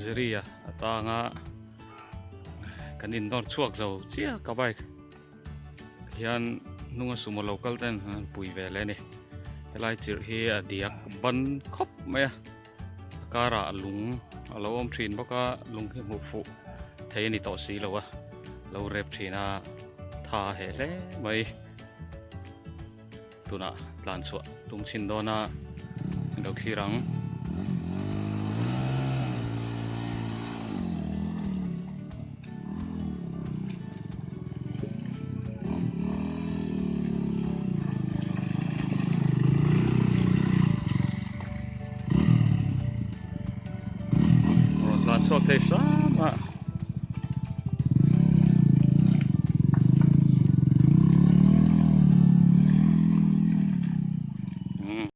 Ziri-a atanga kan innawr chhuak zo chiah ka bike hian hnunga sumo lo kal ten an pui ve leh a ni. Helai chirh hi a diak ban khawp mai a, a karah lung a lo awm thin bawk a, lung hi hmuh fuh thei a ni tawh si lo a, lo rep thin a tha a heh hle mai. Tunah tlan chhuah tum chhin dawn a lo thlir ang. Rawn tlan chhuak thei hram a.